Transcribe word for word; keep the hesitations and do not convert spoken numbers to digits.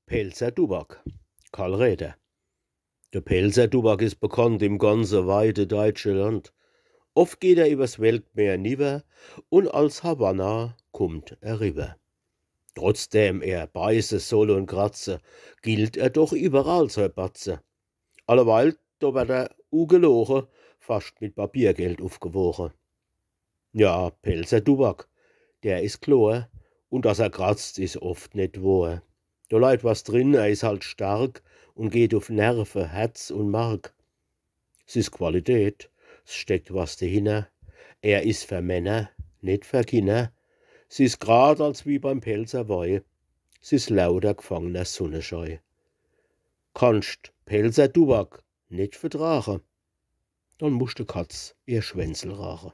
Pälzer Tubak. Karl Räder. De Pälzer Tubak is bekannt im ganze weite deitsche Land. Oft geht er iwwers Weltmeer niwwer un als Havanna kummt er riwwer. Trotzdem er beiße soll un kratze, gilt er doch iwwerall sei Batze. Alleweil, do werd er ugeloche, fascht mit Papiergeld ufgewoche. Ja, Pälzer Tubak, der is klor, un dass er kratzt, is oft net wohr. Do leit was drin, er is halt stark un geht uf Nerve, Herz un Mark. S is Qualität, s steckt was dehinner. Er is fer Männer, net fer Kinner. S is grad als wie beim Pälzer Wei, s is lauter gfangner Sunneschei. Kannscht Pälzer Tubak net vertrache, dann muscht de Katz ihr Schwänzel rache.